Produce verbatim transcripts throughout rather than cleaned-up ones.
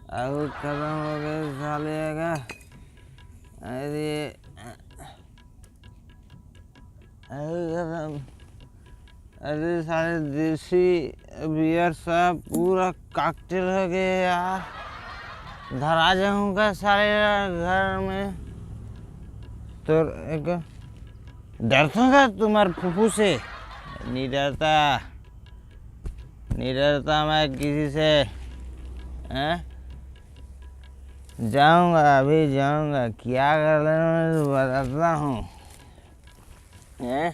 अउ खत्म हो गए साले का। अरे, अरे खत्म। अरे साले, देसी बियर सब पूरा कॉकटेल हो गए यार। धरा जाऊंगा साले यार घर में। तो एक डरता का तुम्हारे फूफू से? नहीं डरता, नहीं डरता मैं किसी से। हैं? जाऊंगा, अभी जाऊंगा। क्या कर लेना, मैं बताता हूँ। हैं?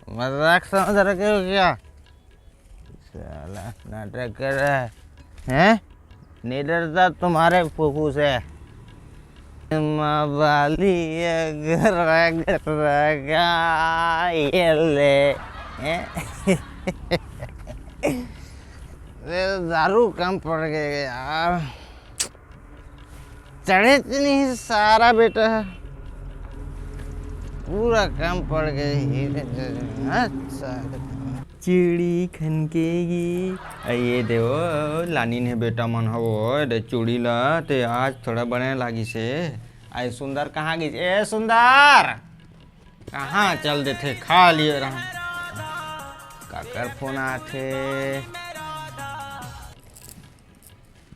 मजाक समझ रखे हो क्या? साला नाटक कर रहा है। हैं? नहीं डरता तुम्हारे फूफू से? माँ बाली अगर, अगर, अगर, ये ले। हैं? ये दारू कम पड़ गई यार। चढ़े तो नहीं सारा बेटा, पूरा कम पड़ गई। अच्छा, चिड़ी खनकेगी। आ, ये देवो, लानिन हे बेटा मन हवो, दे चूड़ी ला, ते आज थोड़ा बने लागिस हे। आए सुंदर कहाँ गिस? ए सुंदर, कहाँ चल देथे? खा लिए रहा। काकर फोन आथे?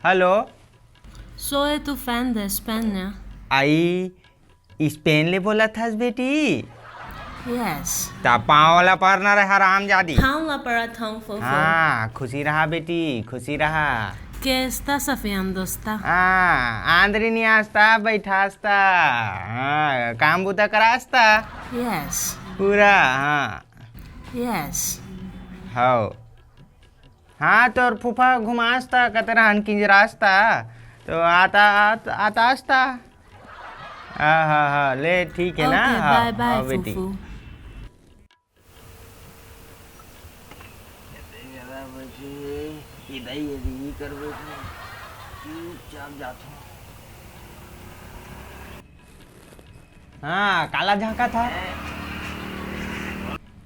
Hello. Soy tu fan de España. आई, स्पेन ले बोलत हस बेटी? Yes. त पाँव ला परना रे हरामजादी। पाँव ला परत हँव, फूफू। हाँ, खुशी रहा बेटी, खुशी रहा। ¿Qué estás haciendo, esta? हाँ, आंदरी नियास्ता, बैठास्ता। हाँ, काम बुता करास्ता। Yes. पूरा, हाँ। Yes. हव। हाँ, तोर फूफा घुमास्ता, कतरा हन किंजरास्ता, तो आता, आत-, आतास्ता। हाँ, हाँ, हाँ, ले, ठीक है ना? OK, हाँ, bye bye, हाँ, बेटी। फूफू। ये दाई, ये री कर बैठे। चुपचाप जात हूँ। हाँ, काला झांका था।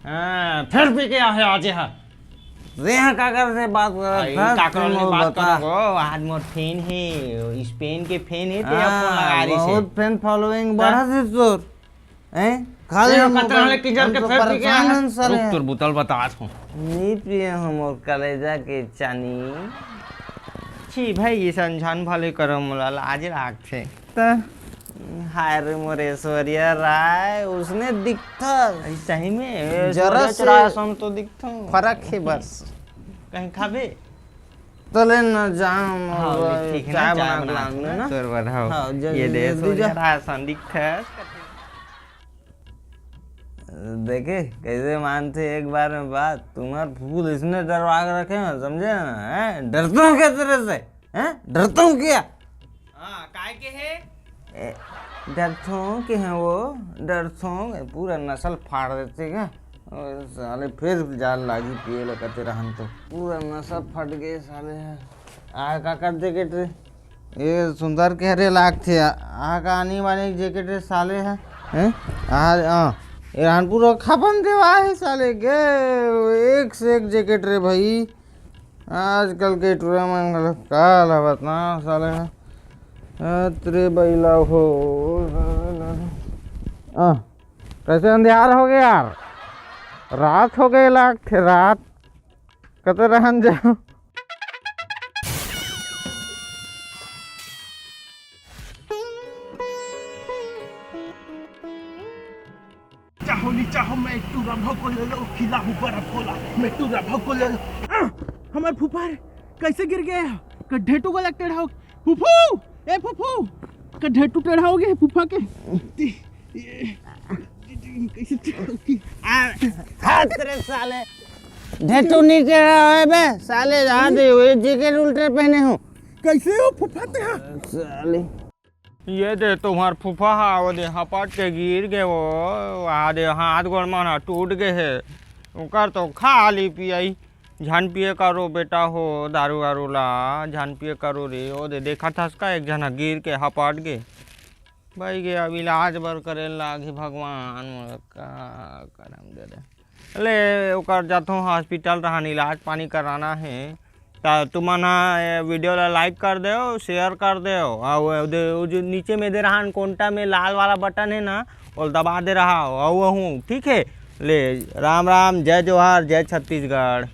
हाँ, फिर पी के आहे आज हा। रे हाँ, काकर से बात करत आई, था? काकर तुम ले वो बात बता। करो गो, आज मोर fan हे, स्पेन के fan हे, ते हाँ, फोन लगा रही से। बहुत fan following हाँ। बढ़ा से तोर। हैं? खाली ए, हम कतरा मोबाइल, ले किंजर हम के तो फिर पी के परेशान आहे। हन साले। रुक, तोर बोतल बतात हूँ। नहीं पिए हम और कलेजा के चानी। छी भाई, ये संझान भले करो, मोला लाज लागथे। त हाय रे मोर ऐश्वर्या राय, उसने दिखता। सही में, जरा ऐश्वर्या से राय सन तो दिखता। फर्क है बस। कहीं खाबे? चले न जाम, हाँ, अब ठीक है ना, चाय चाय बना बना के लाऊंगा ना। ना। तोर बर, हाँ। हाँ, जल्दी, ये दे, जल्दी ऐश्वर्या जा। राय सन दिखता। देखे, कैसे मानते एक बार में बात? तुम्हारे फूल इसने डरवा के रखे हैं, समझे ना? हैं? डरता हूँ क्या तेरे से? हैं? डरता हूँ क्या? हाँ, काय के है? ए, डरता हूँ कि हैं वो, डरता हूँ, पूरा नस्ल फाड़ देते क्या? और साले फिर जान लागी पिए लगते रहन तो। पूरा नस्ल फट गए साले हैं। आ, काकर जैकेट रे? ये सुंदर के हरे लागथे। आ, आ का आनी बानी जैकेट रे साले ह? हैं? आ, आ, ये रहन पूरा खपन देवा है साले के। एक से एक जैकेट रे भाई। आजकल के टूरा मन घलो का ला बतना साले ह। अतरे बैला हो। आ, कैसे अंधियार हो गए यार? रात हो गए लागथे रात। कते रहन जाओ। चाहो नी चाहो, मैं टूरा भाव को ले लो, खिलाहू बड़ा भोला, मैं टूरा भाव को ले लो। आह! हमार फूफा रे, कैसे गिर गया? का ढेटू गलत टेढ़ा हो, फूफू, ए फूफू, का ढेटू टेढ़ा हो गया है फूफा के। कैसे टेढ़ा हो गया? आ, हाथ रे साले, ढेटू नहीं टेढ़ा है बे, साले, जहाँ दे हुए जैकेट उल्टे पहने हो। कैसे हो फूफा तेरा? साले। ये दे तुम्हार फूफा हा, वो दे हपट के गिर गए वो, आ दे हाथ गोड़ मन हा टूट गए है, ओकर तो खाली पियाई। झन पिए करो बेटा हो दारू वारू ला, झन पिए करो रे। ओ दे देखत हस का, एक झन ह गिर के हपट गे। भाई गे, अब इलाज बर करे लागही भगवान, मोर का करम दे दे। ले ओकर जाथों हॉस्पिटल रहन, इलाज पानी कराना है। त तुमन ह ए video ला like कर देव, share कर देव, अउ ओ दे, ओ जो नीचे में दे रहा कोंटा में लाल वाला button है ना, ओला दबा दे रहा हो, अउ वहूँ, ठीक है। ले, राम राम, जय जोहार, जय छत्तीसगढ़।